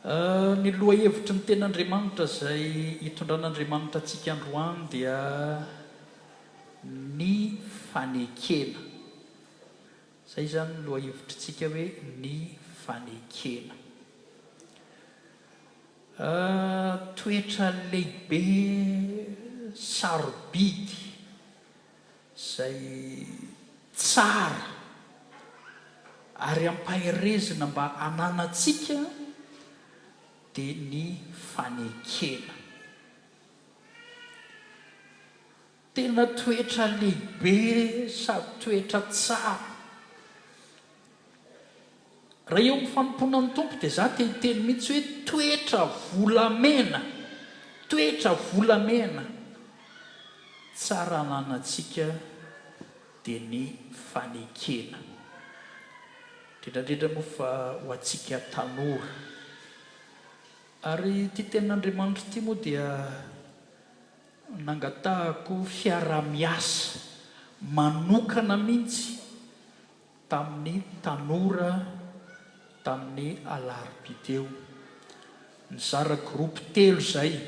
Ny lohahevitry ny Tenin'Andriamanitra izay itondran'Andriamanitra antsika androany dia ny fanekena. Izay izany ny lohahevitritsika hoe ny fanekena. Toetra lehibe sarobidy izay tsara ary ampaherezina mba hananantsika dia ny fanekena. Tena toetra lehibe sady toetra tsara. Raha eo amin'ny fanompoana ny Tompo dia za te hiteny mihitsy hoe toetra volamena, toetra volamena tsara ananantsika dia ny fanekena. Indrindra indrindra moa fa ho antsika tanora. Ary ity tenin'Andriamanitra ity moa dia nangatahako fiaraha-miasa manokana mihitsy tamin'ny tanora tamin'ny alarobia teo. Nizara groupe telo izay.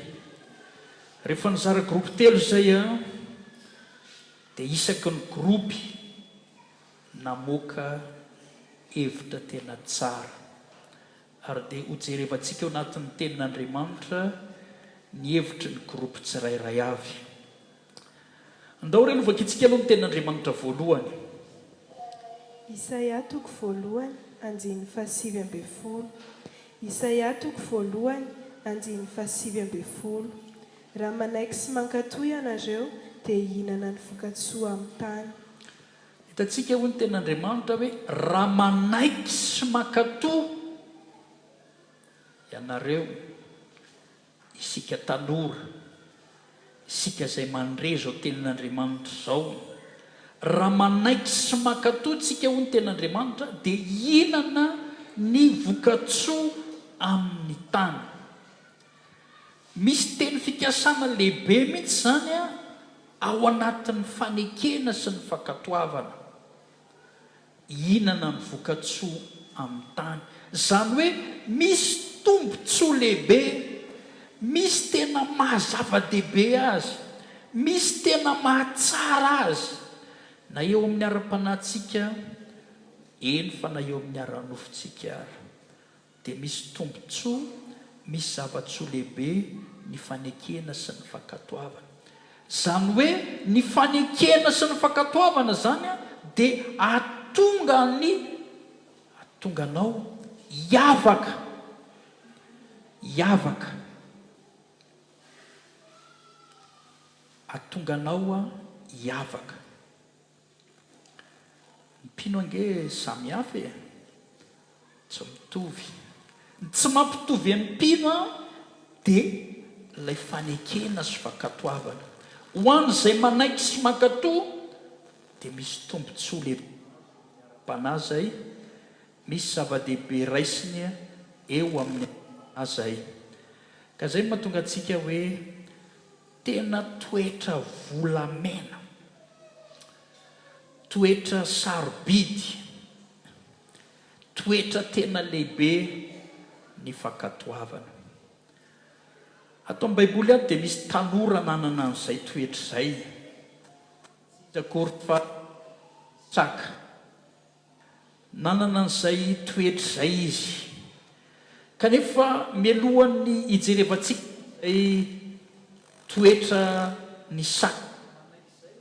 Rehefa nizara groupe telo izay an, dia isaky ny groupe namoaka hevitra tena tsara. Ary dia hojerevantsika ao anatin'ny Tenin'Andriamanitra ny hevitry ny groupe tsirairay avy. Andao re novakintsika aloha ny Tenin'Andriamanitra voalohany. Isaia toko voalohany, andininy fahasivy ambin'ny folo. Isaia toko voalohany, andininy fahasivy ambin'ny folo. Raha manaiky sy mankatò ianareo, dia hihinana ny voka-tsoa amin'ny tany. Hitantsika hoy ny Tenin'Andriamanitra hoe raha manaiky sy mankatò ianareo, isika tanora, isika izay mandre izao Tenin'Andriamanitra izao, raha manaiky sy mankatò isika hoy ny Tenin'Andriamanitra dia hihinana ny voka-tsoa amin'ny tany. Misy teny fikasana lehibe mihitsy izany ao anatin'ny fanekena sy ny fankatoavana. Hihinana ny voka-tsoa amin'ny tany. Izany hoe misy tombontsoa lehibe, misy tena maha zava-dehibe azy, misy tena mahatsara azy, na eo amin'ny ara-panahintsika, eny fa na eo amin'ny ara-nofontsika ary. Dia misy tombontsoa, misy zava-tsoa lehibe ny fanekena sy ny fankatoavana. Izany hoe ny fanekena sy ny fankatoavana izany dia hahatonga ny, hahatonga anao hiavaka, hiavaka, hahatonga anao hiavaka. Ny mpino ange samy hafa e! Tsy mitovy. Ny tsy mampitovy an'ny mpino an dia ilay fanekena sy fankatoavana. Ho an'izay manaiky sy mankato dia misy tombontsoa lehibe ara-panahy izay, misy zava-dehibe raisiny eo amin'ny ara-panahy izay. Ka izay no mahatonga antsika hoe Tena toetra volamena, toetra sarobidy, toetra tena lehibe ny fankatoavana. Ato amin'ny Baiboly ato dia misy tanora nanana an'izay toetra izay, tsy iza akory fa Isaka. Nanana an'izay toetra izay izy. Kanefa mialohan'ny hijerevantsika izay toetra ny saka manaiky izay,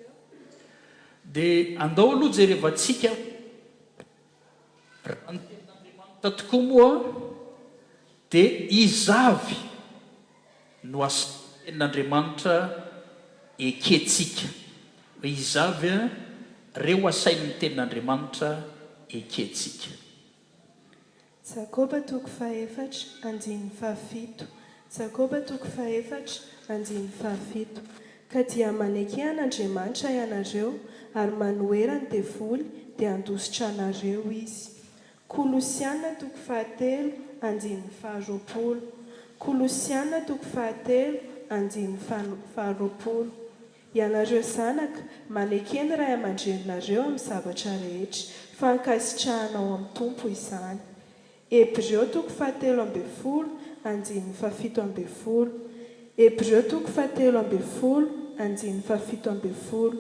dia andao aloha jerevantsika raha ny tenin'Andriamanitra tokoa moa dia iza avy no asain'ny Tenin'Andriamanitra ekentsika. Hoe iza avy ireo asain'ny Tenin'Andriamanitra ekentsika? Jakoba toko fahefatra, andininy fahafito Jakoba toko fahefatra, andininy fahafito Ka dia maneke an'Andriamanitra ianareo, ary manohera ny devoly, dia handositra anareo izy. Kolosiana toko fahatelo andininy faharoapolo Kolosiana toko fahatelo andininy faharoapolo Ianareo zanaka, maneke ny ray aman-dreninareo amin'ny zavatra rehetra, fa ankasitrahana ao amin'ny Tompo izany. Hebreo toko fahatelo ambin'ny folo, andininy fahafito ambin'ny folo. Hebreo toko fahatelo ambin'ny folo, andininy fahafito ambin'ny folo.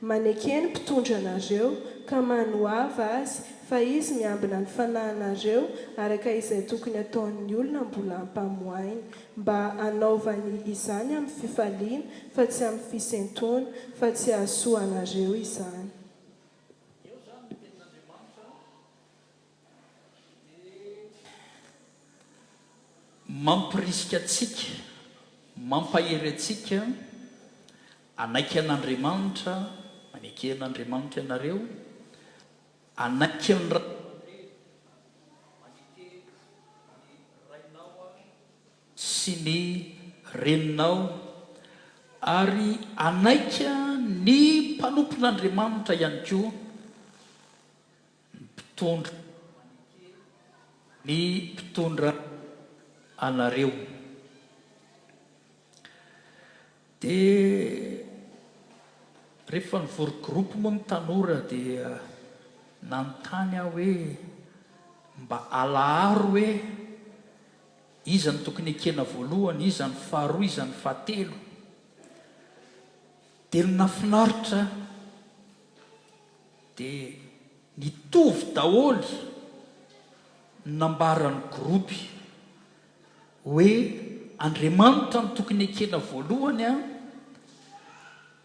Maneke ny mpitondra anareo, ka manoava azy, fa izy miambina ny fanahinareo araka izay tokony hataon'ny olona mbola ampamoahina, mba hanaovany izany amin'ny fifaliana, fa tsy amin'ny fisentoana, fa tsy hahasoa anareo izany. Eo izany ny tenin'Andriamanitra dia mampirisika antsika, mampahery antsika hanaiky an'Andriamanitra, maneke an'Andriamanitra ianareo, hanaiky ny ray aman-dreny, maneke ny rainao sy ny reninao ary hanaiky ny mpanompon'Andriamanitra ihany koa ny mpitondra ny mpitondra anareo. Dia rehefa nivory groupe moa ny tanora dia nanontany aho hoe mba alaharo hoe Iza no tokony ekena voalohany, iza ny faharoa, iza ny fahatelo. Dia ny nafinaritra dia nitovy daholo ny nambaran'ny gropy hoe Andriamanitra no tokony ekena voalohany an,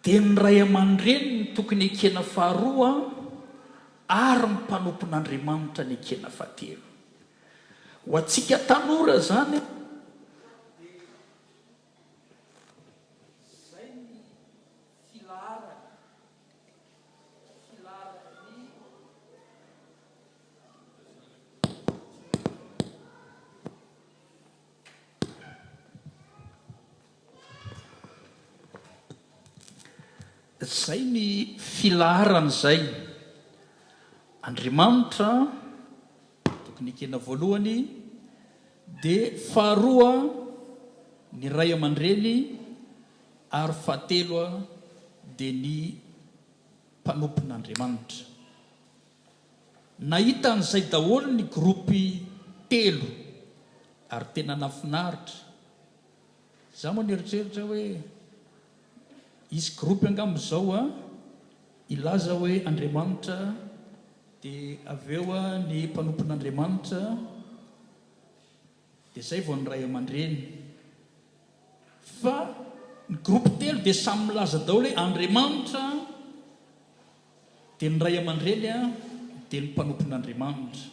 dia ny ray aman-dreny no tokony ekena faharoa ary ny mpanompon'Andriamanitra no ekena fahatelo. Ho antsika tanora izany dia izay ny filaharany, filaharan'ny. Izay ny filaharana izay. Andriamanitra tokony ekena voalohany, dia faharoa ny ray aman-dreny ary fahatelo dia ny mpanompon'Andriamanitra. Nahita an'izay daholo ny groupe telo ary tena nafinaritra. Za moa nieritreritra hoe hisy groupe angamba izao a hilaza hoe Andriamanitra dia avy eo ny mpanompon'Andriamanitra dia zay vao ny ray aman-dreny. Fa ny groupe telo dia samy milaza daholo hoe Andriamanitra Dia ny ray aman-dreny dia ny mpanompon'Andriamanitra,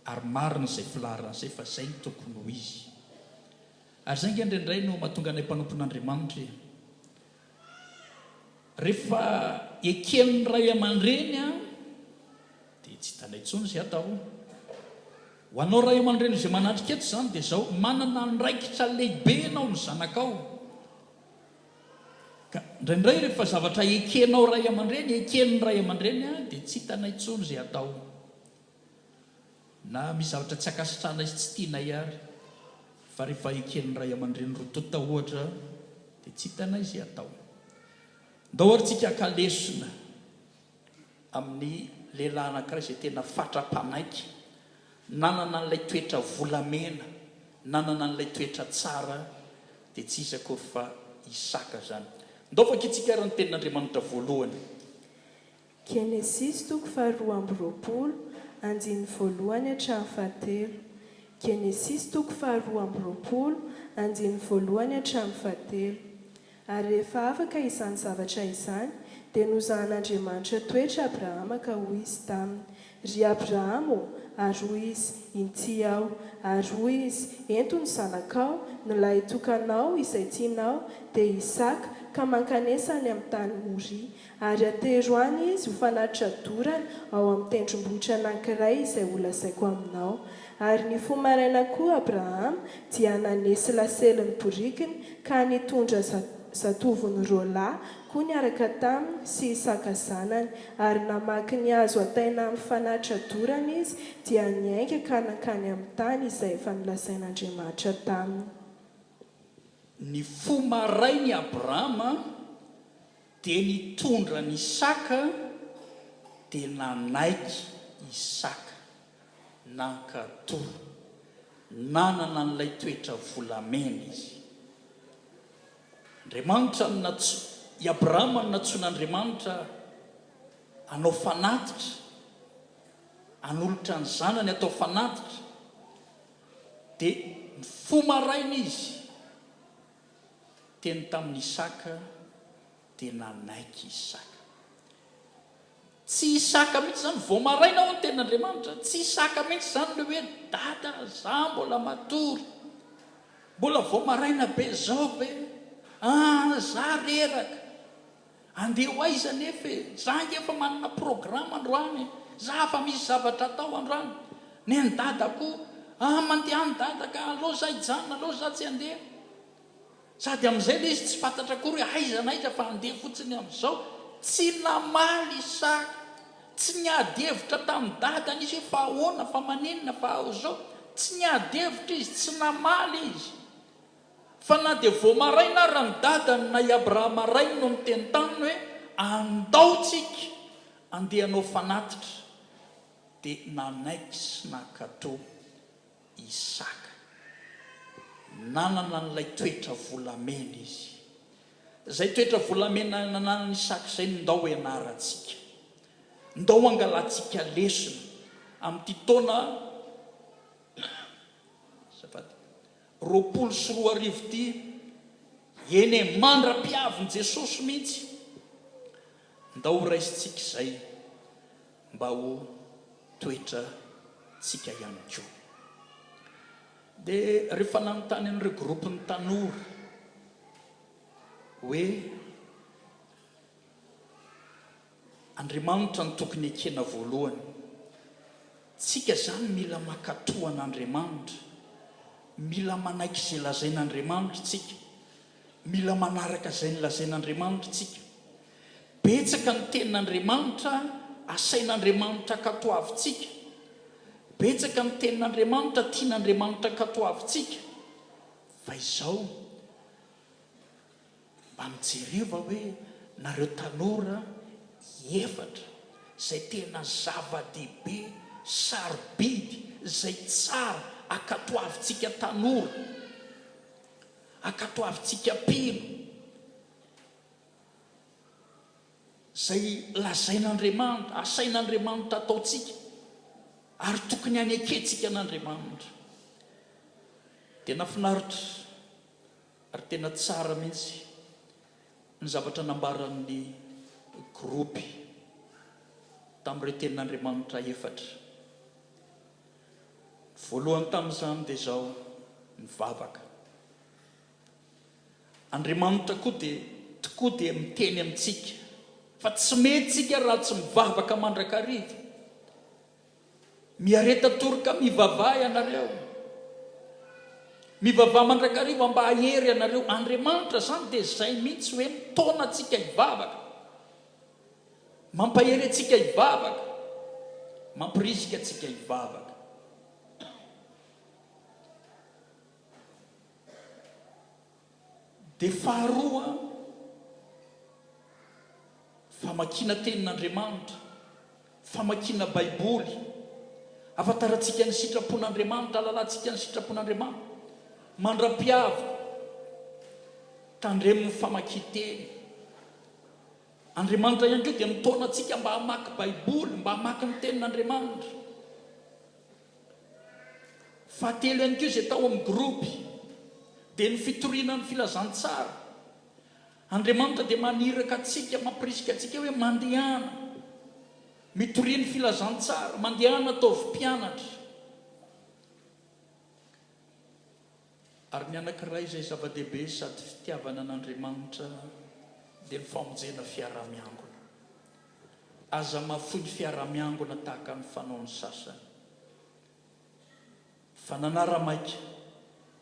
ary marina izay filaharana izay fa izay no tokony ho izy. Ary izay ange indraindray no mahatonga anay mpanompon'Andriamanitra e! Rehefa eken'ny ray aman-dreny dia tsy hitanay intsony izay atao. Ho anao ray aman-dreny izay manatrika eto izany dia izao, manana andraikitra lehibe ianao ny zanakao. Ka indraindray rehefa zavatra ekenao ray aman-dreny, eken'ny ray aman-dreny dia tsy hitanay intsony izay atao. Na misy zavatra tsy ankasitrahanay sy tsy tianay ary, fa rehefa eken'ny ray aman-dreny roa tonta ohatra dia tsy hitanay izay atao. Ndao ary tsika haka lesona amin'ny lehilahy anankiray izay tena fatra-panaiky, nanana an'ilay toetra volamena, nanana an'ilay toetra tsara, dia tsy iza akory fa Isaka izany. Ndao vakintsika ary ny tenin'Andriamanitra voalohany. Genesisy toko faharoa amby roapolo, andininy voalohany hatramin'ny fahatelo. Genesisy toko faharoa amby roapolo, andininy voalohany hatramin'ny fahatelo. Ary rehefa afaka izany zavatra izany, dia nozahan'Andriamanitra toetra Abrahama ka hoy Izy taminy, Ry Abrahama ô! Ary hoy izy, Inty aho. Ary hoy Izy, Ento ny zanakao, ny lahitokanao, izay tianao, dia Isaka, ka mankanesa any amin'ny tany Moria. Ary atero any izy ho fanatitra dorana ao amin'ny tendrombohitra anankiray izay holazaiko aminao. Ary nifoha maraina koa Abrahama, dia nanesy lasely ny borikiny, ka nitondra zatovony roa lahy koa niaraka taminy sy Isaka zanany. Ary namaky ny hazo hataina amin'ny fanatitra dorana izy, dia niainga ka nankany amin'ny tany izay efa nolazain'Andriamanitra taminy. Nifoha maraina i Abrahama, Dia nitondra an'i Isaka, dia nanaiky Isaka. Nankatò. Nanana an'ilay toetra volamena izy. Andriamanitra no natso, i Abrahama no nantsoin'Andriamanitra hanao fanatitra, hanolotra ny zanany hatao fanatitra. Dia nifoha maraina izy, niteny tamin'i Isaka, dia nanaiky Isaka. Tsy Isaka mihitsy izany, vao maraina hoy ny tenin'Andriamanitra, tsy Isaka mihitsy izany ilay hoe dada za mbola matory, mbola vao maraina be zao ve, ah za reraka, andeha ho aiza anefa e, za ange efa manana programme androany e, za efa misy zavatra atao androany, nen'i dada koa, ah mandeha any dada ka, aleo za hijanona, aleo za tsy handeha. Sady amin'izay ilay izy tsy fantatra akory hoe aiza na aiza fa handeha fotsiny amin'izao. Tsy namaly Isaka. Tsy niady hevitra tamin'ny dadany izy hoe fa ahoana, fa maninona, fa izao. Tsy niady hevitra izy, tsy namaly izy. Fa na dia vao maraina ara ny dadany na i Abrahama rainy no niteny taminy hoe andao tsika andeha hanao fanatitra dia nanaiky sy nankatò Isaka. Nanana an'ilay toetra volamena izy. Izay toetra volamena nananan'i Isaka izay no ndao hianarantsika. Ndao hangalantsika lesona amin'ity taona azafady, 2020 ity, eny e, mandra-piavin'i Jesosy mihitsy. Ndao horaisintsika izay. mba ho toetra tsika ihany koa. Dia rehefa nanontany an'ireo groupe-n'ny tanora hoe Andriamanitra no tokony ekena voalohany, tsika izany mila mankatò an'Andriamanitra, mila manaiky izay lazain'Andriamanitra tsika, mila manaraka izay nolazain'Andriamanitra tsika. Betsaka ny tenin'Andriamanitra asain'Andriamanitra ankatoavintsika. Betsaka ny tenin'Andriamanitra tian'Andriamanitra ankatoavintsika. Fa izao, mba mijereva hoe nareo tanora efatra izay tena zava-dehibe, sarobidy, izay tsara ankatoavintsika tanora, ankatoavintsika mpino. Izay lazain'Andriamanitra, asain'Andriamanitra ataontsika, ary tokony hanekentsika an'Andriamanitra. Tena finaritra ary tena tsara mihitsy ny zavatra nambaran'ny gropy tamin'ireo tenin'Andriamanitra efatra. Ny voalohany tamin'izany dia izao, ny vavaka. Andriamanitra koa dia tokoa dia miteny amintsika fa tsy mety tsika raha tsy mivavaka mandrakariva. Miareta tory ka mivavaha ianareo. Mivavaha mandrakariva mba hahery ianareo. Andriamanitra izany dia izay mihitsy hoe mitaona antsika hivavaka. Mampahery antsika hivavaka. Mampirisika antsika hivavaka. Dia faharoa, famakiana tenin'Andriamanitra, famakiana Baiboly, ahafantarantsika ny sitrapon'Andriamanitra, ahalalantsika ny sitrapon'Andriamanitra, mandra-piaviko, tandremo ny famakian-teny. Andriamanitra ihany koa dia mitaona antsika mba hamaky Baiboly, mba hamaky ny tenin'Andriamanitra. Fahatelo ihany koa izay tao amin'ny gropy dia ny fitoriana ny filazantsara. Andriamanitra dia maniraka antsika, mampirisika antsika hoe mandehana, mitoria ny filazantsara, mandehana ataovy mpianatra. Ary ny anankiray izay zava-dehibe sady fitiavana an'Andriamanitra dia ny famonjena fiaraha-miangona. Aza mahafoy ny fiaraha-miangona tahaka ny fanaon'ny sasany, fa nanara-maika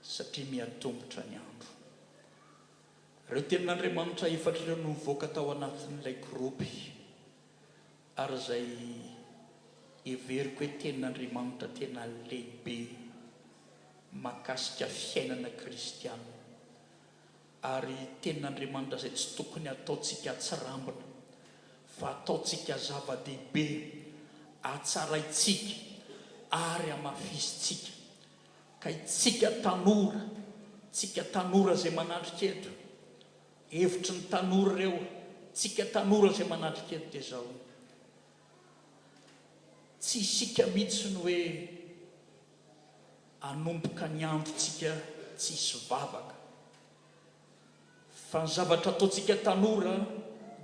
satria miha-tombotra ny andro. Ireo tenin'Andriamanitra efatra ireo no nivoaka tao anatin'ilay gropy, ary izay heveriko hoe tenin'Andriamanitra tena lehibe mahakasika fiainana kristiana. Ary Tenin'Andriamanitra izay tsy tokony hataontsika tsirambina, fa ataontsika zava-dehibe, hatsaraintsika, Ary hamafisintsika. Ka itsika tanora, tsika tanora izay manatrika eto, hevitry ny tanora ireo, tsika tanora izay manatrika eto dia izao, tsy isika mihitsy no hoe hanomboka ny androntsika tsy hisy vavaka. Fa ny zavatra ataontsika tanora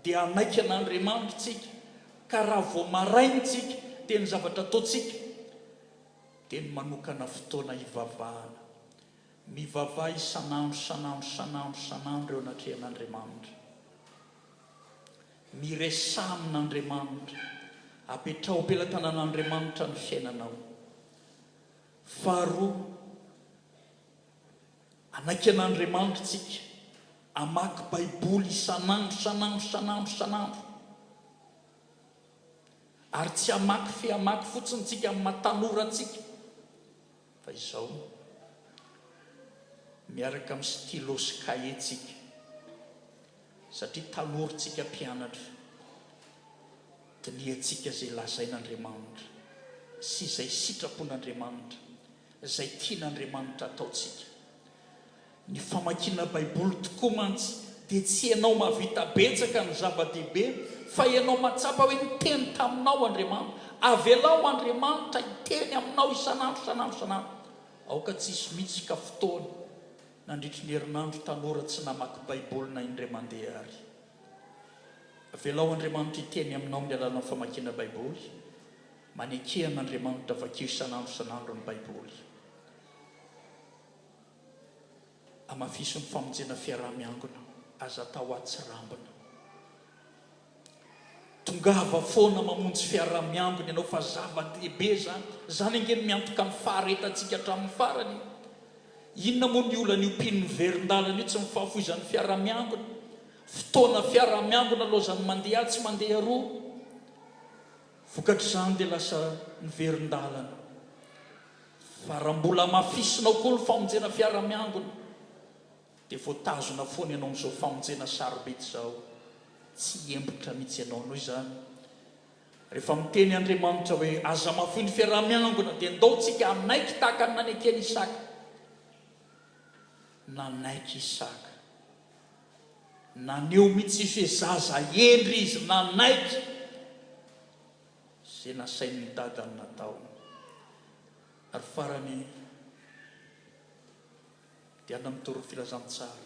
dia hanaiky an'Andriamanitra tsika, ka raha vao maraina tsika dia ny zavatra ataontsika dia ny manokana fotoana hivavahana. Mivavaha isan'andro, isan'andro, isan'andro, isan'andro eo anatrehan'Andriamanitra. Miresaha amin'Andriamanitra. Apetraho am-pelatanan'Andriamanitra ny fiainanao. Faharoa, hanaiky an'Andriamanitra isika, hamaky Baiboly isan'andro, isan'andro, isan'andro, isan'andro. Ary tsy hamaky fe hamaky fotsiny tsika amin'ny maha tanora antsika fa izao miaraka amin'ny stylo sy cahier tsika satria tanora tsika mpianatra dinihantsika izay lazain'Andriamanitra sy izay sitrapon'Andriamanitra izay tian'Andriamanitra ataontsika. Ny famakiana Baiboly tokoa mantsy dia tsy ianao mahavita betsaka ny zava-dehibe fa ianao mahatsapa hoe niteny taminao Andriamanitra. Avelao Andriamanitra hiteny aminao isan'andro isan'andro isan'andro. Aoka tsy hisy mihitsy ka fotoana nandritry ny herinandro tanora tsy namaky Baiboly na indray mandeha ary. Avelao Andriamanitra hiteny aminao amin'ny alalan'ny famakiana Baiboly. Maneke an'Andriamanitra vakio isan'andro isan'andro ny Baiboly. Hamafiso ny famonjena fiaraha-miangona, aza atao atsirambina. Tongava foana mamonjy fiaraha-miangona ianao fa zava-dehibe izany. Izany ange no miantoka ny faharetantsika hatramin'ny farany e. Inona moa ny olan'io mpino miverin-dalana io tsy ny fahafoizan'ny fiaraha-miangona. Fotoana fiaraha-miangona laozan'ny mandeha atsy mandeha aroa. Vokatr'izany dia lasa niverin-dalana. Fa raha mbola hamafisinao koa ny famonjena fiara-miangona dia voatazona foana ianao amin'izao famonjena sarobidy izao. Tsy hiembotra mihitsy ianao. Noho izany, rehefa miteny Andriamanitra hoe aza mahafoy ny fiaraha-miangona dia ndao tsika hanaiky tahaka ny naneken'i Isaka. Nanaiky Isaka. Naneho mihitsy izy hoe zaza hendry izy, nanaiky. Izay nasain'ny dadany natao. Ary farany, dia ana mitory ny filazantsara.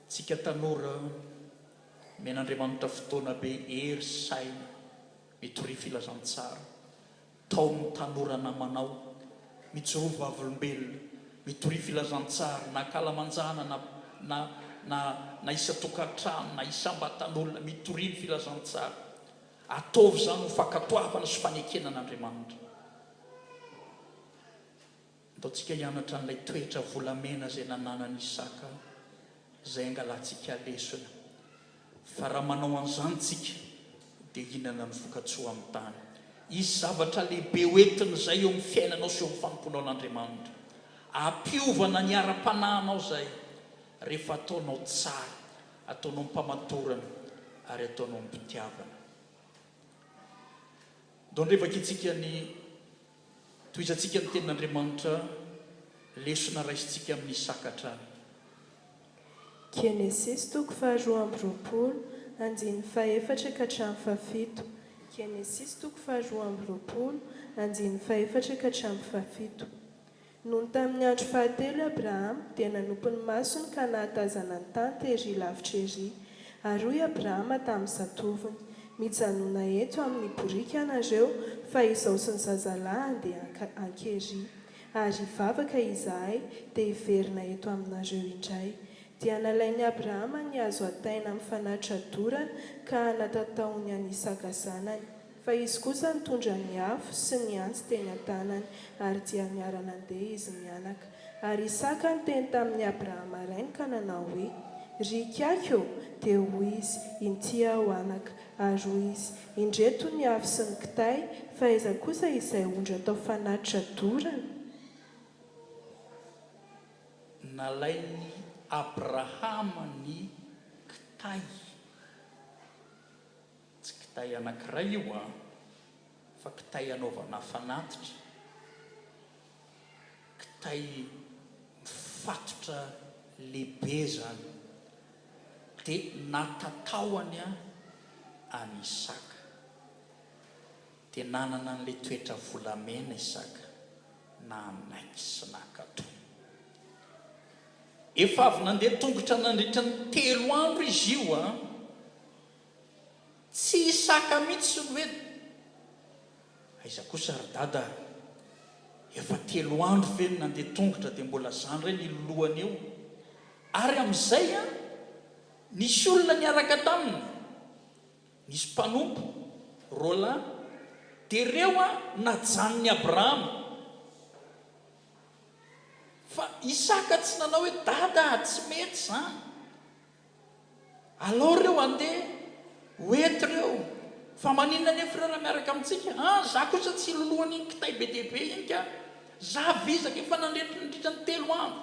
Tsika tanora, omen'Andriamanitra fotoana be hery sy saina mitoria filazantsara. Taomy ny tanora namanao, mijoroa vavolombelona, mitoria filazantsara na ankalamanjana na na na na isan-tokantrano na isam-batan'olona, mitoria ny filazantsara. Ataovy izany ho fankatoavana sy fanekena an'Andriamanitra. Ataontsika hianatra an'ilay toetra volamena izay nananan'i Isaka, izay angalantsika lesona. Fa raha manao an'izany tsika, dia hihinana ny voka-tsoa amin'ny tany. Hisy zavatra lehibe ho entin'izay eo amin'ny fiainanao sy eo amin'ny fanompoanao an'Andriamanitra. Hampiovana ny ara-panahinao izay, rehefa ataonao tsara, ataonao am-pamatorana, ary ataonao am-pitiavana. Ndao indray vakintsika ny. Tohizantsika ny Tenin'Andriamanitra, lesona raisintsika amin'i Isaka hatrany. Genesisy toko faharoa amby 20, andininy fahefatra ka hatramin'ny fahafito. Genesisy toko faharoa amby 20, andininy fahefatra ka hatramin'ny fahafito. Nony tamin'ny andro fahatelo i Abrahama, dia nanopy ny masony ka nahatazana ny tany tery lavitra ery. Ary hoy Abrahama tamin'ny zatovony, Mijanòna eto amin'ny boriky ianareo, fa izaho sy ny zazalahy handeha hankery. Ary hivavaka izahay, dia hiverina eto aminareo indray. Dia nalain'i Abrahama ny hazo hataina amin'ny fanatitra dorana, ka natataony an'i Isaka zanany. Fa izy kosa nitondra ny afo sy ny antsy teny an-tanany, ary dia niara-nandeha izy mianaka. Ary Isaka niteny tamin'i Abrahama rainy ka nanao hoe, Ry ikaky ô! Dia hoy izy, Inty aho, anaka. Ary hoy izy, Indreto ny afo sy ny kitay, fa aiza kosa izay ondry atao fanatitra dorana? Nalain'i Abrahama ny kitay. Tsy kitay anankiray io an! Fa kitay anaovana fanatitra, kitay mifatotra lehibe izany. Dia natataoany an'i Isaka. Dia nanana an'ilay toetra volamena Isaka, nanaiky sy nankatò. Efa avy nandeha tongotra nandritra ny telo andro izy io an! Tsy Isaka mihitsy no hoe, Aiza kosa ry Dada a! Efa telo andro ve no nandeha tongotra dia mbola za indray no hiloloana eo? Ary amin'izay an, nisy olona niaraka taminy. Nisy mpanompo, roalahy, dia ireo an najanon'i Abrahama. Fa Isaka tsy nanao hoe, Dada a, tsy mety izany. Alao ireo handeha, ho eto ireo. Fa maninona anefa ireo raha miaraka amintsika? An, za kosa tsy hiloloha an'iny kitay be dia be iny ka. Za vizaka efa nandritra nandritra ny telo andro.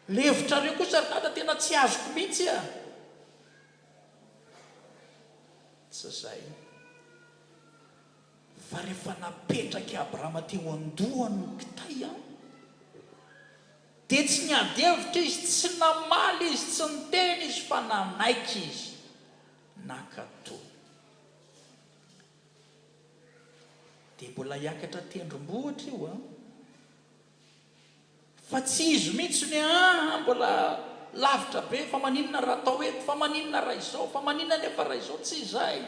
Levotrareo kosa ry dada tena tsy azoko mihitsy a. Tsy izay. Fa rehefa napetrak'i Abrahama teo an-dohany ny kitay an, dia tsy niady hevitra izy, tsy namaly izy, tsy niteny izy fa nanaiky izy, nankatò. Dia mbola hiakatra tendrombohitra io an. Fa tsy izy mihitsy ny aa mbola lavitra be fa maninona raha atao eto, fa maninona raha izao, fa maninona anefa raha izao, tsy izay.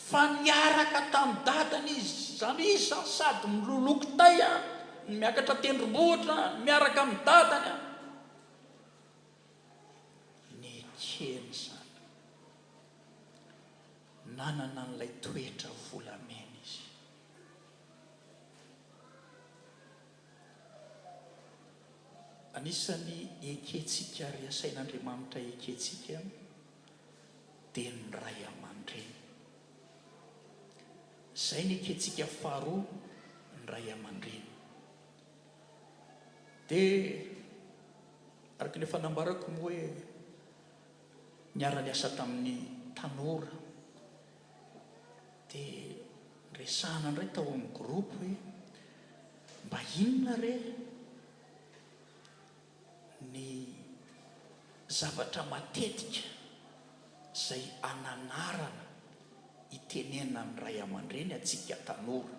Fa niaraka tamin'i dadany izy, izany hoe izy izany sady miloloha kitay an, no miakatra tendrombohitra an, miaraka amin'i dadany an. Nekeny izany. Nanana an'ilay toetra volamena izy. Anisan'ny ekentsika ary asain'Andriamanitra ekentsika dia ny ray aman-dreny. Izay ny ekentsika faharoa, ny ray aman-dreny. Dia araka ny efa nambarako moa hoe niara-niasa tamin'ny tanora Dia resahana indray tao amin'ny groupe hoe mba inona re ny zavatra matetika izay ananarana itenenan'ny ray aman-dreny antsika tanora.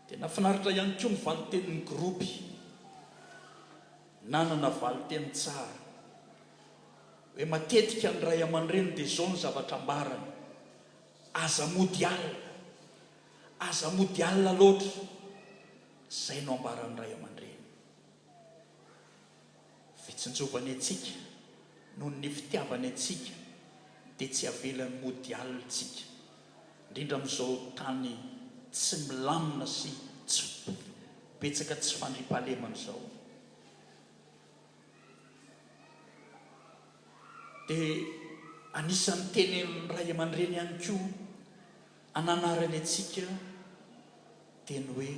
Dia nahafinaritra ihany koa ny valin-tenin'ny groupe. Nanana valin-teny tsara. Hoe matetika ny ray aman-dreny dia izao ny zavatra ambarany, Aza mody alina. Aza mody alina loatra. Izay no ambaran'ny ray aman-dreny. Fitsinjovany antsika, noho ny fitiavany antsika dia tsy avelany mody alina isika. Indrindra amin'izao tany tsy milamina sy tsy betsaka tsy fandriampahalemana izao. Dia anisan'ny tenenin'ny ray aman-dreny ihany koa ananarany antsika dia ny hoe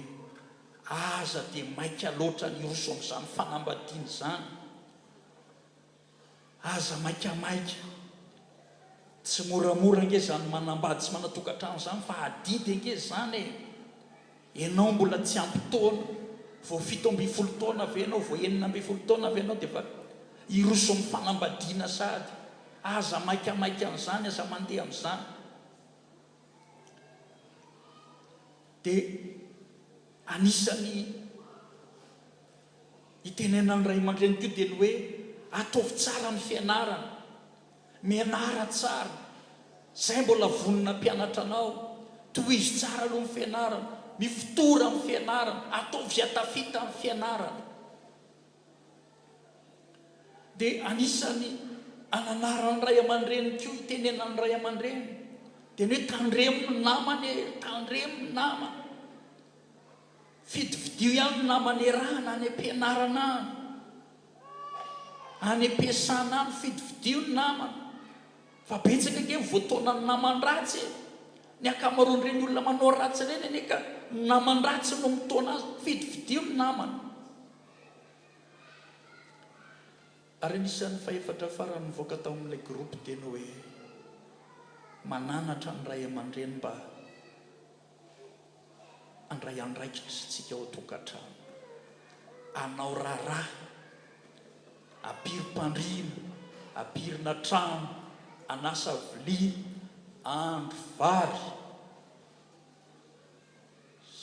aza dia maika loatra ny hiroso amin'izany fanambadiana izany. Aza maikamaika. Tsy moramora ange izany manambady sy manan-tokantrano izany fa adidy ange izany e! Ianao mbola tsy ampy taona, vao 17 taona ve ianao, vao 16 taona ve ianao dia efa hiroso amin'ny fanambadiana sahady? Aza maikamaika amin'izany, aza mandeha amin'izany. Dia anisan'ny itenenan'ny ray aman-dreny koa dia ny hoe ataovy tsara ny fianarana. Mianara tsara. Zay mbola vonona hampianatra anao. Tohizo tsara aloha ny fianarana. Mifotora amin'ny fianarana. Ataovy izay tafita amin'ny fianarana. Dia anisan'ny ananaran'ny ray aman-dreny koa, itenenan'ny ray aman-dreny, dia ny hoe tandremo ny namana e, tandremo ny namana. Fidifidio ihany ny namana iarahana any am-pianarana any. Any am-piasana any, fidifidio ny namana. Fa betsaka ange ny voataonan'ny naman-dratsy e! Ny ankamaroan'ireny olona manao ratsy ireny anie ka ny naman-dratsy no mitaona azy. Fidifidio ny namana. Ary anisan'ny fahefatra farany nivoaka tao amin'ilay groupe dia ny hoe. Mananatra ny ray aman-dreny mba handray andraikitra isika ao an-tokantrano. Hanao raharaha, ampirim-pandriana, ampirina trano, hanasa vilia, hahandro vary.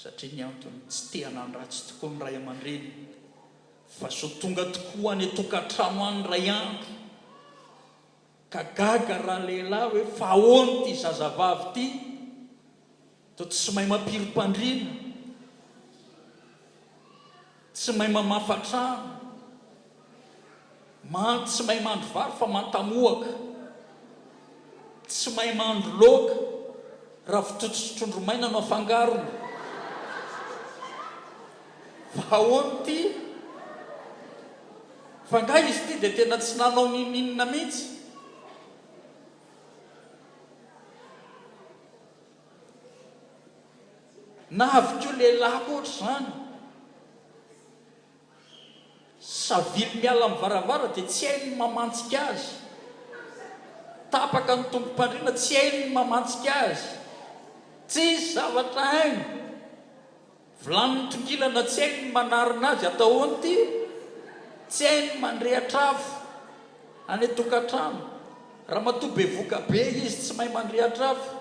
Satria ny antony, tsy te hanan-dratsy tokoa ny ray aman-dreny, fa sao tonga tokoa any an-tokantrano any indray andro, ka gaga ralehilahy hoe fa ahoana ity zazavavy ity, toa tsy mahay mampirim-pandriana, tsy mahay mamafa trano, man tsy mahay mandro vary fa mantamohaka, tsy mahay mandro laoka, ravitoto sy trondro maina no afangarony. Fa ahoana ity? Fa angaha izy ity dia tena tsy nanao n'inon'inona mihitsy? Na avy koa lehilahy koa ohatr'izany. Savily miala amin'ny varavara dia tsy hainy ny mamantsika azy. Tapaka ny tombom-pandriana tsy hainy ny mamantsika azy. Tsisy zavatra hainy. Vilany mitongilana tsy hainy ny manarina azy. Atao ahoana ity? Tsy hainy ny mandrehatra afo any an-tokantrano. Ramatoa bevoka be izy tsy mahay mandrehatra afo.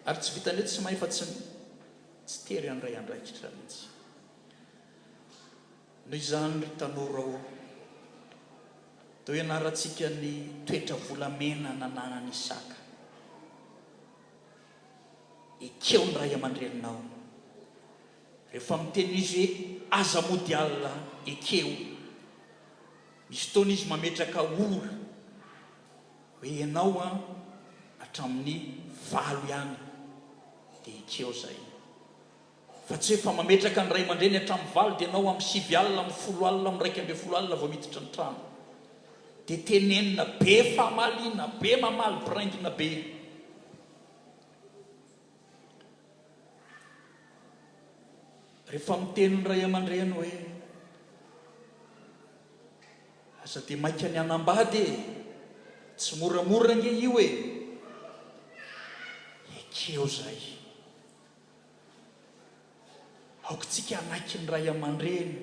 Ary tsy vitan'ny hoe tsy mahay fa tsy Tsy tery handray andraikitra mihitsy. Noho izany ry tanora ô, toa ianarantsika ny toetra volamena nananan'i Isaka. Ekeo ny ray aman-dreninao. Rehefa miteny izy hoe aza mody alina, ekeo. Misy fotoana izy mametraka ora hoe ianao an hatramin'ny valo ihany. Dia ekeo izay. Fa tsy hoe fa mametraka ny ray aman-dreny hatramin'ny valo dia ianao amin'ny sivy alina, amin'ny folo alina, amin'ny 11 alina vao miditra ny trano. Dia tenenina be famaliana be, mamaly biraingina be. Rehefa miteny ny ray aman-dreny hoe Aza dia maika ny hanambady e! Tsy moramora ange io e! Ekeo izay. Aoka tsika hanaiky ny ray aman-dreny.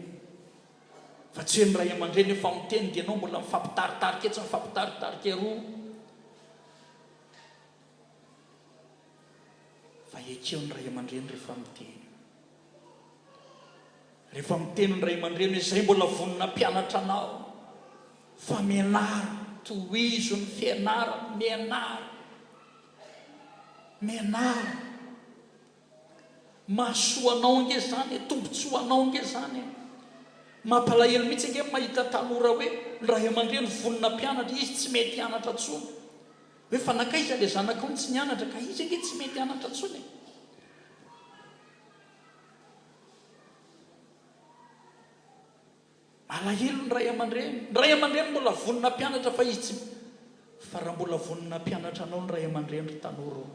Fa tsy hoe ny ray aman-dreny efa miteny dia ianao mbola mifampitaritarika etsy mifampitaritarika eroa. Fa ekeo ny ray aman-dreny rehefa miteny. Rehefa miteny ny ray aman-dreny hoe izay mbola vonona hampianatra anao fa mianara, tohizo ny fianarana, mianara, mianara. Mahasoa anao ange izany e, tombontsoa anao ange izany e. Mampalahelo mihitsy ange ny mahita tanora hoe ny ray aman-dreny vonona hampianatra, izy tsy mety hianatra intsony. Hoe fa nankaiza ilay zanakao no tsy nianatra ka izy ange tsy mety hianatra intsony e. Malahelo ny ray aman-dreny. Ny ray aman-dreny mbola vonona hampianatra fa izy tsy Fa raha mbola vonona hampianatra anao ny ray aman-dreny ry tanora ô,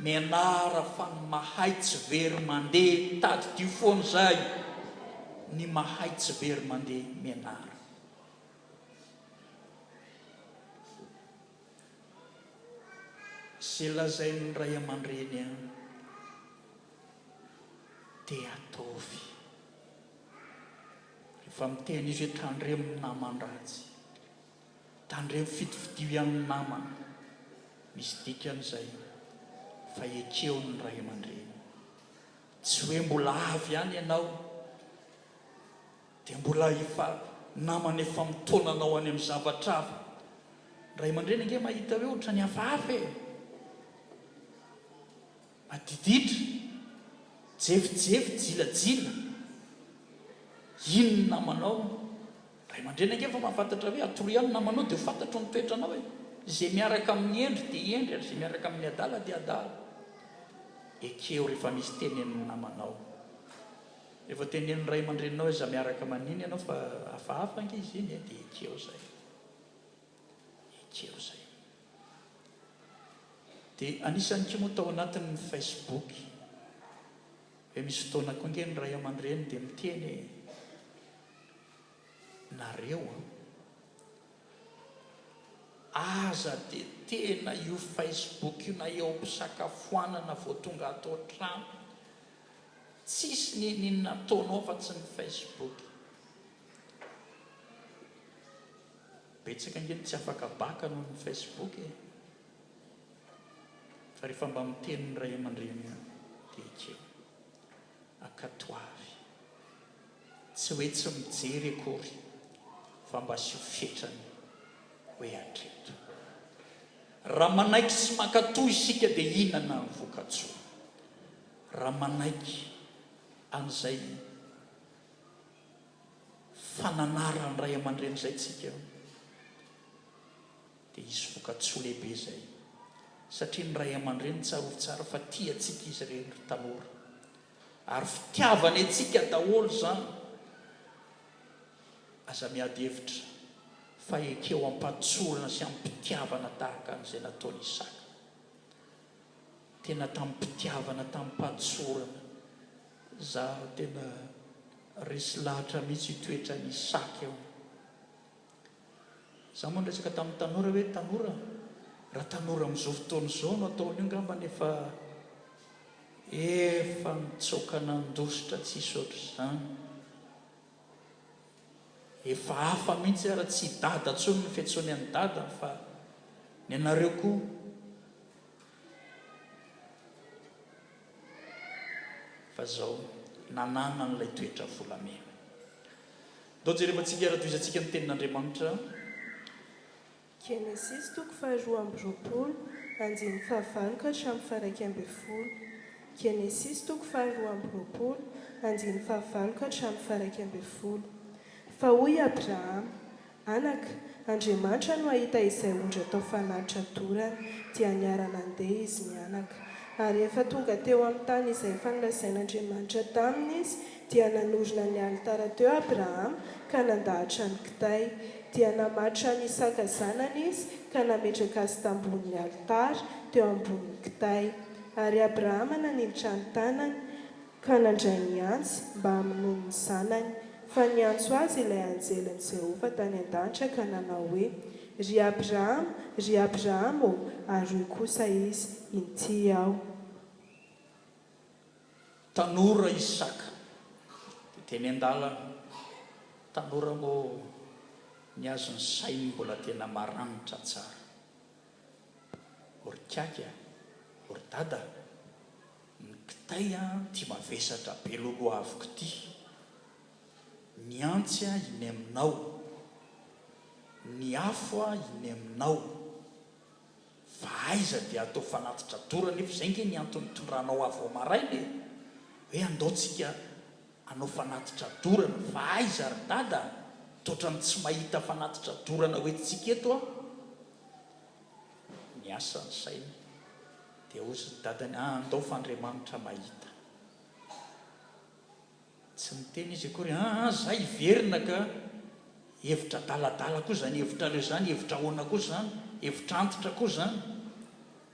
mianara fa ny mahay tsy very mandeha, tadidio foana izay, ny mahay tsy very mandeha, mianara. Izay lazain'ny ray aman-dreny an. Dia ataovy. Rehefa miteny izy hoe tandremo ny naman-dratsy, tandremo fidifidio ihany ny namana, misy dikany izay fa ekeo ny ray aman-dreny. Tsy hoe mbola avy ihany ianao dia mbola efa namana efa mitaona anao any amin'ny zavatra hafa. Ny ray aman-dreny ange mahita hoe ohatran'ny hafahafa e! Madiditra, jefijefy, jilajila, iny ny namanao, ray aman-dreny ange efa mahafantatra hoe atoroy ihany ny namanao dia ho fantatro ny toetranao e, izay miaraka amin'ny hendry dia hendry ary izay miaraka amin'ny adala dia adala. Ekeo rehefa misy tenenin'ny namanao. Rehefa tenenin'ny ray aman-dreninao hoe aza miaraka aman'iny ianao fa hafahafa ange izy iny e, dia ekeo izay. Ekeo izay. Dia anisan'ny koa moa tao anatin'ny Facebook hoe misy fotoana koa ange ny ray aman-dreny dia miteny e, nareo an! Aza dia tena io Facebook io na eo am-pisakafoanana vao tonga ato an-trano. Tsisy n'inon'inona ataonao afa-tsy ny Facebook. Betsaka ange ny tsy afaka baka noho ny Facebook e. Fa rehefa mba miteny ny ray aman-dreny dia ekeo. Ankatoavy. Tsy hoe tsy mijery akory fa mba asio fetrany hoe hatreto. Raha manaiky sy mankatò isika dia hihinana ny vokatsoa. Raha manaiky an'izay fananaran'ny ray aman-dreny izay tsika dia hisy vokatsoa lehibe izay. Satria ny ray aman-dreny tsarovy tsara fa tia antsika izy ireny ry tanora. Ary fitiavany antsika daholo izany. Aza miady hevitra fa ekeo am-pahatsorana sy amim-pitiavana tahaka an'izay nataon'i Isaka. Tena tamim-pitiavana, tamim-pahatsorana. Za tena resy lahatra mihitsy io toetran'i Isaka io. Za moa niresaka tamin'ny tanora hoe tanora, raha tanora amin'izao fotoana izao no atao an'io ngambany efa efa nitsoaka nandositra tsisy ohatr'izany. Efa hafa mihitsy ara tsy i dada intsony ny fiantsoany an'i dada fa ny anareo koa. Fa zao nanana an'ilay toetra volamena. Ndao jerevantsika ary tohizantsika ny tenin'Andriamanitra. Genesisy toko faharoa amby roapolo, andininy fahavalo ka hatramin'ny faha-iraika ambin'ny folo. Genesisy toko faharoa amby roapolo, andininy fahavalo ka hatramin'ny faha-iraika ambin'ny folo. Fa hoy Abrahama, Anaka, Andriamanitra no hahita izay ondry atao fanatitra dorana. Dia niara-nandeha izy mianaka. Ary rehefa tonga teo amin'ny tany izay efa nolazain'Andriamanitra taminy izy, dia nanorina ny alitara teo Abrahama ka nandahatra ny kitay. Dia namatotra an'i Isaka zanany izy ka nametraka azy tambonin'ny alitara, teo ambonin'ny kitay. Ary Abrahama naninitra ny tanany, ka nandray ny antsy mba hamonoany ny zanany. Fa niantso azy ilay anjelin'i Jehovah tany an-danitra ka nanao hoe, Ry Abrahama, ry Abrahama ô! Ary hoy kosa izy, Inty aho. Tanora Isaka dia teny an-dalana. Tanora moa ny azy ny sainy mbola tena maranitra tsara. O ry kiaky a! O ry dada a! Ny kitay an ty mavesatra be lolohaviko ty. Ny antsy an iny aminao. Ny afo an iny aminao. Fa aiza dia atao fanatitra dorana nefa izay nge ny antony nitondranao ahy vao maraina e! Hoe andao tsika hanao fanatitra dorana fa aiza ry dada a! Toatran'ny tsy mahita fanatitra dorana hoentintsika eto aho. Niasa ny sainy dia hozy ny dadany, ah andao fa Andriamanitra mahita. Tsy niteny izy akory, ah ah za hiverina ka, hevitra adaladala koa izany hevitrareo izany, hevitra ahoana koa izany, hevitra antitra koa izany.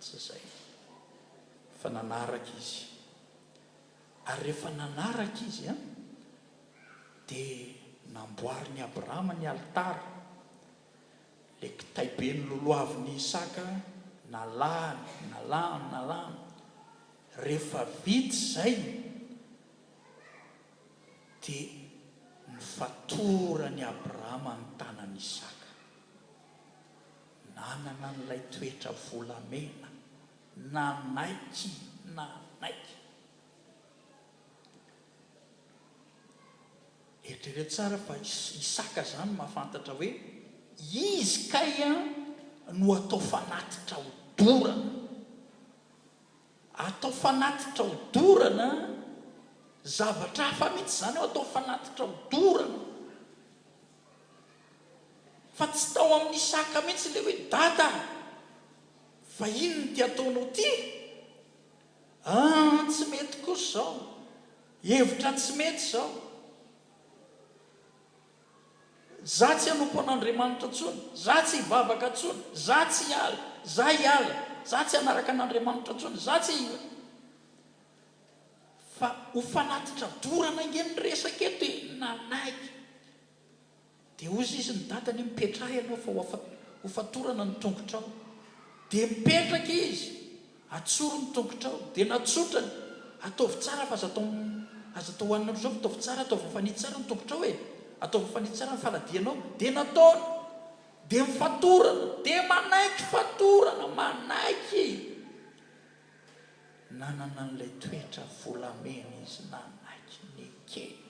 Tsy izay. Fa nanaraka izy. Ary rehefa nanaraka izy an, dia namboarin'i Abrahama ny alitara. Ilay kitay be nololohavin'i Isaka, nalahany, nalahany, nalahany. Rehefa vita izay, dia nofatoran'i Abrahama ny tanan'i Isaka. Nanana an'ilay toetra volamena, nanaiky, nanaiky. Eritrereto tsara fa Isaka izany mahafantatra hoe izy kay no atao fanatitra ho dorana. Atao fanatitra ho dorana, zavatra hafa mihitsy izany eo atao fanatitra ho dorana. Fa tsy tao amin'i Isaka mihitsy ilay hoe dada fa inona ity ataonao ity? Ah, tsy mety kosa izao. Hevitra tsy mety izao. Za tsy hanompo an'Andriamanitra intsony, za tsy hivavaka intsony, za tsy hiala, za hiala, za tsy hanaraka an'Andriamanitra intsony, za tsy Fa ho fanatitra dorana ange ny resaka eto e! Nanaiky. Dia hozy izy ny dadany hoe mipetraha ianao fa ho afa Hofatorana ny tongotrao. Dia mipetraka izy. Atsory ny tongotrao. Dia natsotrany. Ataovy tsara fa aza atao aza atao hohanina amin'izao fa ataovy tsara, ataovy mifanitsy tsara ny tongotrao e. Ataovy mifanitsy tsara ny faladianao. Dia nataony. Dia mifatorana. Dia manaiky fatorana, manaiky. Nanana an'ilay toetra volamena izy, nanaiky, nekeny.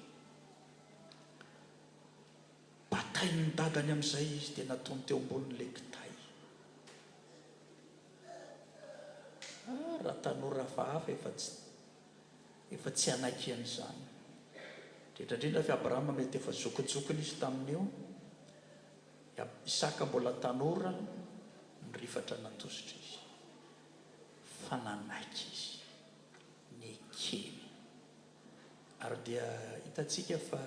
Batain'ny dadany amin'izay izy dia nataony teo ambonin'ilay kitay. Ah, raha tanora hafahafa efa tsy efa tsy hanaiky an'izany. Indrindra indrindra fa i Abrahama mety efa zokinjokiny izy tamin'io. Isaka mbola tanora, nirifatra nandositra izy. Fa nanaiky izy. Nekeny. Ary dia hitantsika fa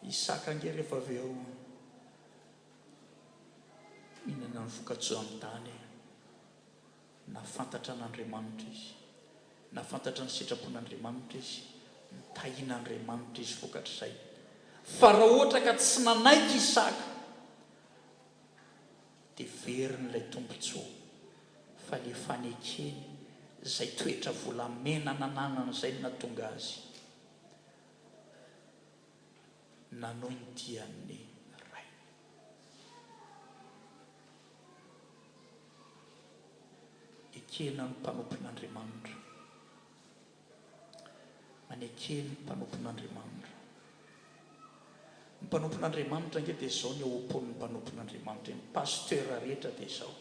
Isaka ange rehefa avy eo mihinana ny vokatsoa amin'ny tany e. Nahafantatra an'Andriamanitra izy. Nahafantatra ny sitrapon'Andriamanitra izy. Nitahian'Andriamanitra izy vokatr'izay. Fa raha ohatra ka tsy nanaiky Isaka dia veriny ilay tombontsoa fa ilay fanekeny izay toetra volamena nananany izay no nahatonga azy nanohy ny dian'ny rainy. Ekena ny mpanompon'Andriamanitra. Maneke ny mpanompon'Andriamanitra. Ny mpanompon'Andriamanitra ange dia izao ny ao am-pon'ny mpanompon'Andriamanitra, ny pasteur rehetra dia izao.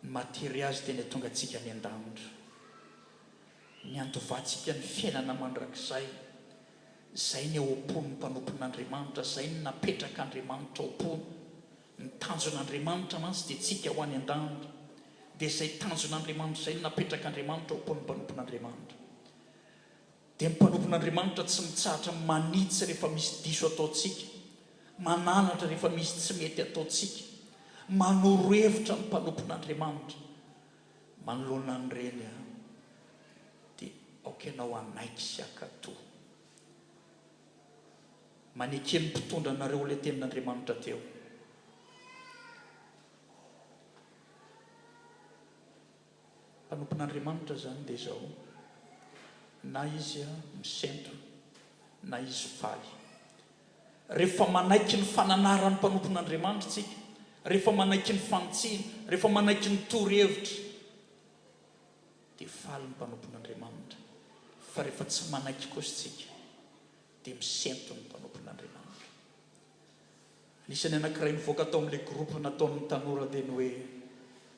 Ny maha-tery azy dia ny hahatonga antsika any an-danitra. Ny handovantsika ny fiainana mandrakizay. Izay ny ao am-pon'ny mpanompon'Andriamanitra, izay no napetrak'Andriamanitra ao am-pony. Ny tanjon'Andriamanitra mantsy dia tsika ho any an-danitra. Dia izay tanjon'Andriamanitra izay no napetrak'Andriamanitra ao am-pon'ny mpanompon'Andriamanitra. Dia ny mpanompon'Andriamanitra tsy mitsahatra manitsy rehefa misy diso ataontsika, mananatra rehefa misy tsy mety ataontsika, manoro hevitra ny mpanompon'Andriamanitra. Manoloana an'ireny dia aoka ianao hanaiky sy hankatò. Maneke ny mpitondra anareo ilay tenin'Andriamanitra teo. Mpanompon'Andriamanitra izany dia izao, na izy misento, na izy faly. Rehefa manaiky ny fananaran'ny mpanompon'Andriamanitra isika, rehefa manaiky ny fanitsiana, rehefa manaiky ny torohevitra, dia faly ny mpanompon'Andriamanitra. Fa rehefa tsy manaiky kosa isika, dia misento ny mpanompon'Andriamanitra. Anisan'ny anankiray nivoaka tao amin'ilay groupe nataon'ny tanora dia ny hoe,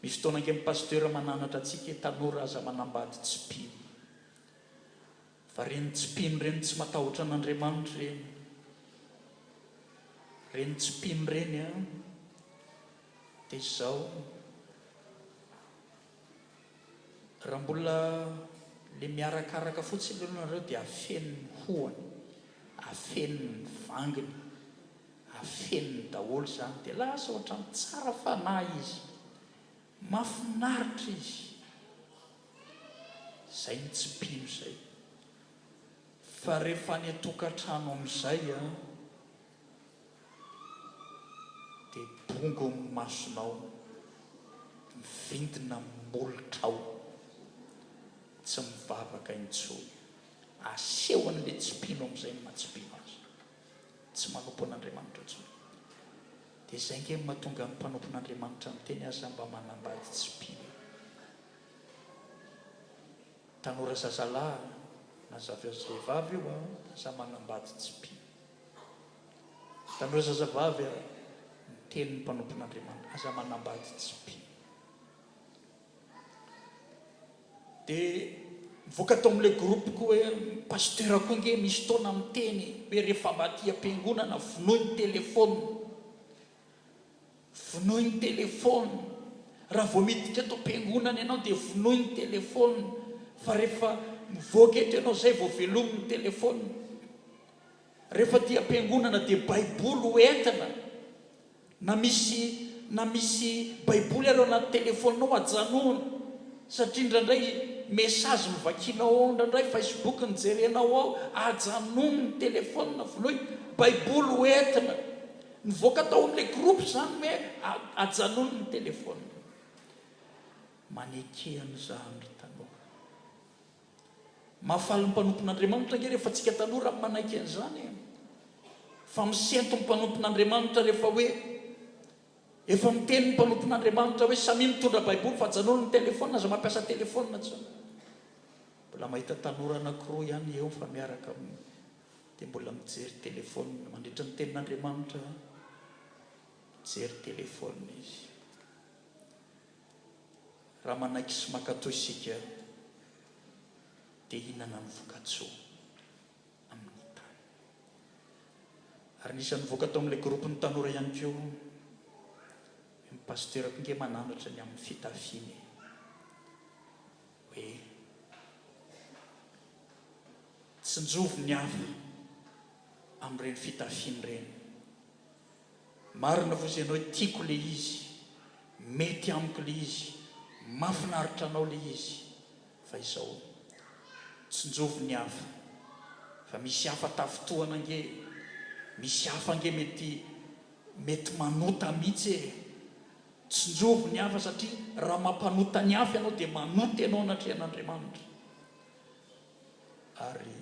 misy fotoana ange ny pasteur mananatra antsika hoe tanora aza manambady tsy mpino. Fa ireny tsy mpino ireny tsy matahotra an'Andriamanitra ireny. Ireny tsy mpino ireny an, dia izao. Raha mbola le miarakaraka fotsiny aloha nareo dia afeniny ny hohony, afeniny ny vanginy, afeniny daholo izany dia lasa ohatran'ny tsara fanahy izy, mafinaritra izy. Zay ny tsy mpino zay. Fa rehefa any an-tokantrano amin'izay an. Dia bongo ny masonao, mivindina ny molotrao, tsy mivavaka intsony. Asehon'ilay tsy mpino amin'izay ny maha tsy mpino azy. Tsy manompo an'Andriamanitra intsony. Dia izay ange no mahatonga ny mpanompon'Andriamanitra miteny aza mba manambady tsy mpino e. Tanora zazalahy na zavehivavy io an, aza manambady tsy mpino. Tanora zazavavy a, miteny ny mpanompon'Andriamanitra, aza manambady tsy mpino. Dia mivoaka tao amin'ilay groupe koa hoe ny pasteur koa ange misy fotoana miteny hoe rehefa mba aty am-piangonana vonoy ny téléphone. Vonoy ny téléphone. Raha vao miditra eto am-piangonana ianao dia vonoy ny téléphone fa rehefa mivoaka eto ianao izay vao velomy ny téléphone. Rehefa aty am-piangonana dia baiboly ho entina na misy na misy baiboly ary ao anaty telefaoninao ajanony satria indraindray message no vakianao ao indraindray facebook no jerenao ao ajanony ny telefaonina vonoy baiboly ho entina. Nivoaka tao amin'ilay groupe izany hoe ajanony ny téléphone. Maneke an'izany ry tanora. Mahafaly ny mpanompon'Andriamanitra ange rehefa tsika tanora manaiky an'izany e. Fa misento ny mpanompon'Andriamanitra rehefa hoe efa miteny ny mpanompon'Andriamanitra hoe samia mitondra baiboly fa ajanony ny téléphone, aza mampiasa téléphone intsony. Mbola mahita tanora anakiroa ihany eo fa miaraka aminy dia mbola mijery téléphone mandritra ny tenin'Andriamanitra mijery téléphone izy. Raha manaiky sy mankatò isika dia hihinana ny vokatsoa amin'ny tany. Ary nisy nivoaka tao amin'ilay groupe-n'ny tanora ihany koa hoe ny pasteur-ko nge mananatra ny amin'ny fitafiana e. Hoe tsinjovy ny hafa amin'ireny fitafiana ireny. Marina fotsiny ianao hoe tiako ilay izy, mety amiko ilay izy, mahafinaritra anao ilay izy, fa izao, tsinjovy ny hafa, fa misy hafa tafintohana ange e, misy hafa ange mety mety manota mihitsy e, tsinjovy ny hafa satria raha mampanota ny hafa ianao dia manota ianao anatrehan'Andriamanitra, ary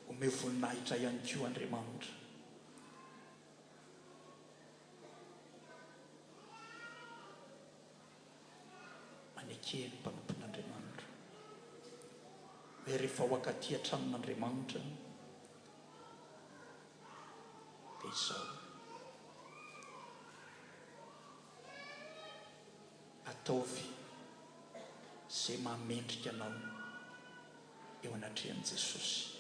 omeo voninahitra ihany koa Andriamanitra. Maneke ny mpanompon'Andriamanitra hoe rehefa ho ankaty an-tranon'Andriamanitra dia izao. Ataovy izay mahamendrika anao eo anatrehan'i Jesosy.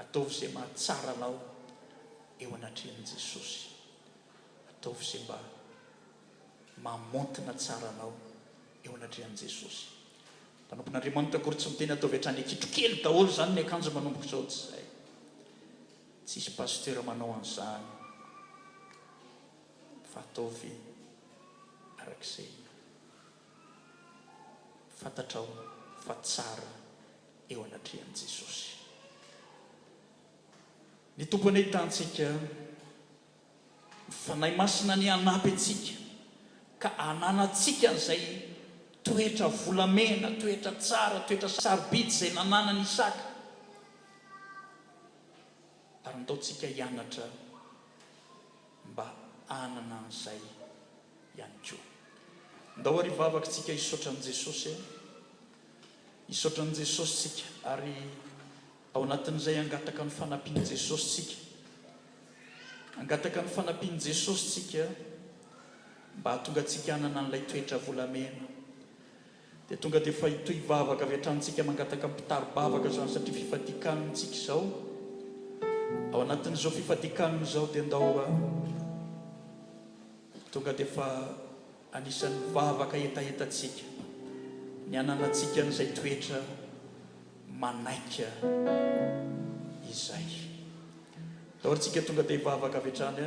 Ataovy izay mahatsara anao eo anatrehan'i Jesosy. Ataovy izay mba mamontina tsara anao eo anatrehan'i Jesosy. Mpanompon'Andriamanitra akory tsy miteny ataovy hatrany an-kitrokely daholo izany ny akanjo manomboka izao, tsy izay. Tsisy pasteur manao an'izany fa ataovy arak'izay fantatrao fa tsara eo anatrehan'i Jesosy. Ny Tompo anie hitantsika, ny Fanahy Masina anie hanampy antsika ka hananantsika an'izay toetra volamena, toetra tsara, toetra sarobidy izay nananan'i Isaka. Ary ndao tsika hianatra mba hanana an'izay ihany koa. Ndao ary hivavaka tsika hisaotra an'i Jesosy e. Hisaotra an'i Jesosy tsika ary ao anatin'izay hangataka ny fanampian'i Jesosy tsika. Hangataka ny fanampian'i Jesosy tsika mba hahatonga antsika hanana an'ilay toetra volamena. Dia tonga dia efa hitohy vavaka avy hatrany tsika mangataka mpitari-bavaka izany satria fifadian-kanina tsika izao. Ao anatin'izao fifadian-kanina izao dia ndao tonga dia efa anisan'ny vavaka hetahetantsika ny hananantsika an'izay toetra manaika izay. Ndao ary tsika tonga dia hivavaka avy hatrany.